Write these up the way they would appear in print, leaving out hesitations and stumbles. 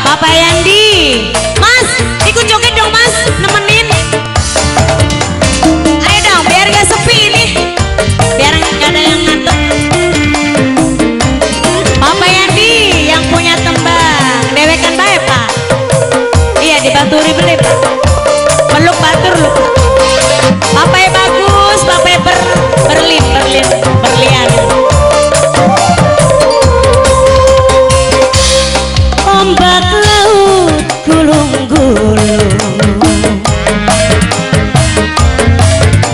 Papa Yandi. Mas, ikut joget dong Mas, nemenin. Ayo dong, biar gak sepi ini. Biar gak ada yang ngantuk. Papa Yandi yang punya tembang, dewekan bae Pak. Iya, dibaturi beli Pak. Peluk batur lu. Papa bagus, papa berlin, berlin, berlian. Ombak laut gulung-gulung,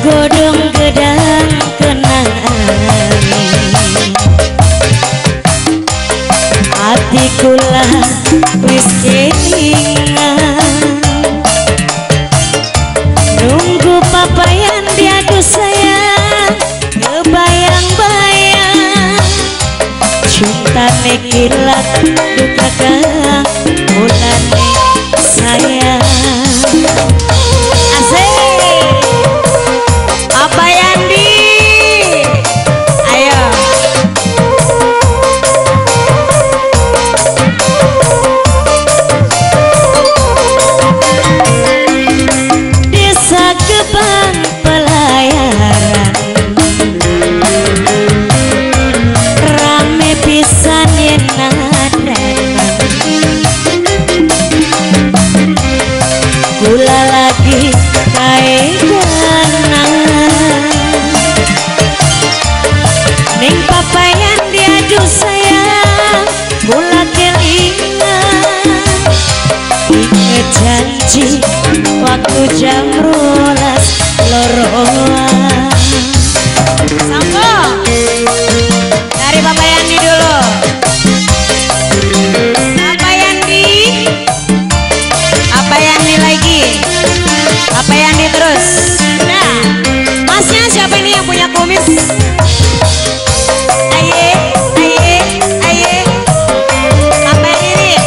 godong gedang kenang angin. Ati kula wis kelingan, nunggu papayan diadu sayang, kebayang-bayang cintane kilat duka kang mulane sayang. Asik. Papa Yandi, ayo. Desa Gebang pelayaran, rame pisan yen nadanan. Gula lagi kaedanan, ning papayan diadu sayang, gula kelingan. Inget janji waktu jam 12.02. Sambo dari Papa Yandi dulu. Papa Yandi, Papa Yandi lagi, Papa Yandi terus. Nah, masnya siapa ini yang punya kumis? Aye, aye, aye. Papa Ririn,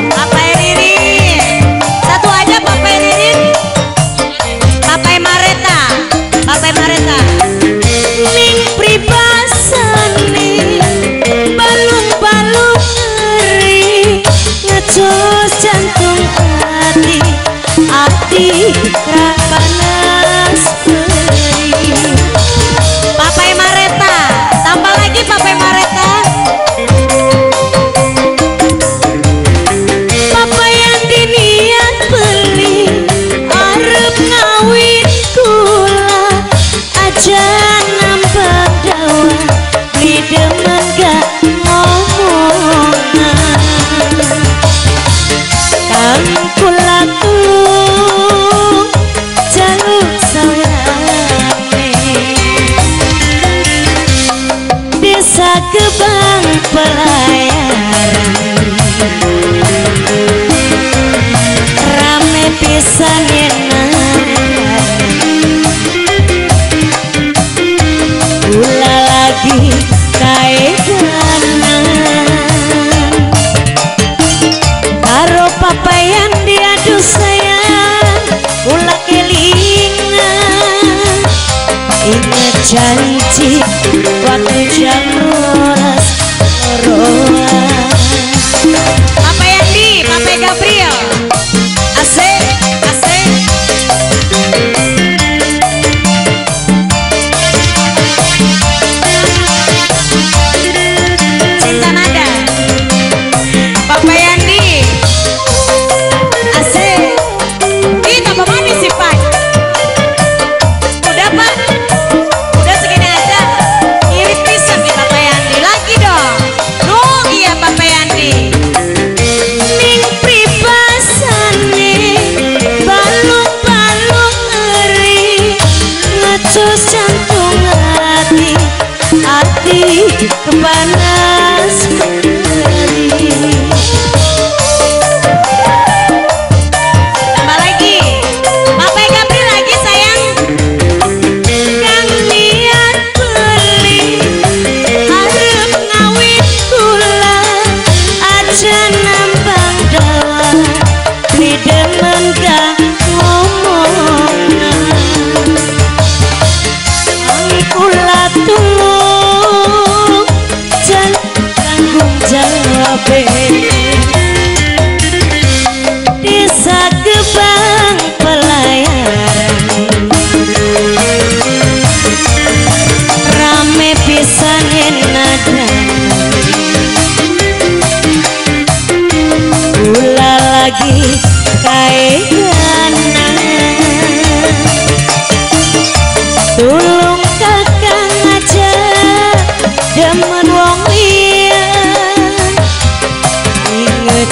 Papa Ririn. Satu aja Papa Ririn. Papa Mareta, Papa Mareta. Ning pribasane balung-balung ngeri, ngecus jantung hati, ati ra panas beri. Papa Mareta, tambah lagi Papa Mareta. Papa yang diniat beli arep ngawin kula, aja nambah dawa beli demen gak ngomongan. Kang kula tulung jaluk sawerane, desa Gebang pelayaran, rame pisan yen nadanan. Gula lagi kaedanan, karo papayan diadu sayang, kula kelingan. Ingat janji waktu jam 12.02. Papa Yandi, Papa Gabriel. Asik, asik. Cinta nada. Papa Yandi. Asik. Ih, tambah manis sih, Pak. Udah, Pak. Udah segini aja. Irit pisan nih Papa Yandi. Lagi dong. Duh, iya Papa Yandi. Ning pribadi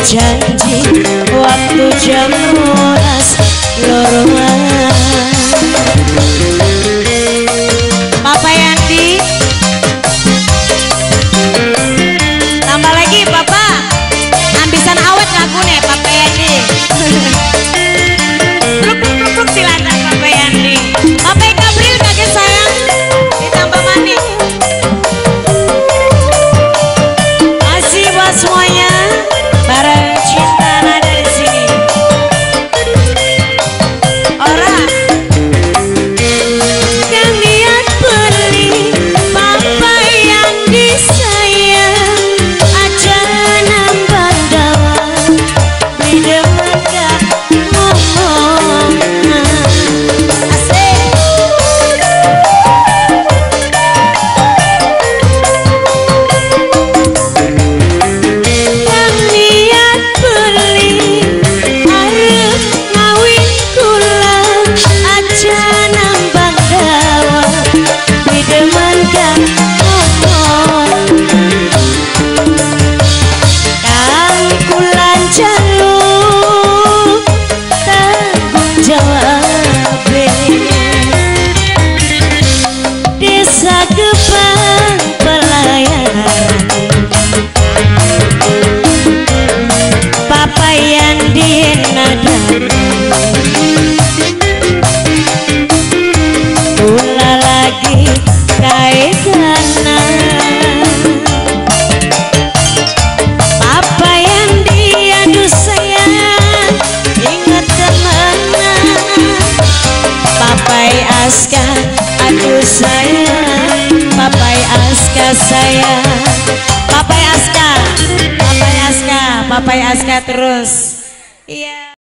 janji waktu jam 12. Papa Yandi, tambah lagi Papa, ambisan awet lagune Papa Yandi. Pluk pluk pluk silakan Papa Yandi. Papa Gabriel kaget sayang, ditambah manis. Masih buat semuanya, bareng cinta ada di sini. Ora. Kang niat beli Papa Yandi sayang, aja nambah dawa beli demen gak ngomong. Asik. Kang niat beli arep ngawin kula, aja nambah dawa beli demen gak ngomong. Kang kula njaluk tanggung jawabe, desa Gebang pelayaran. Papa Yandi nada kula lagi kae kana. Papa Yandi aduh sayang, inget temenan. Papai Aska aduh sayang, Papai Aska sayang, Papai Aska, Papai Aska, Papai Aska terus. Iya.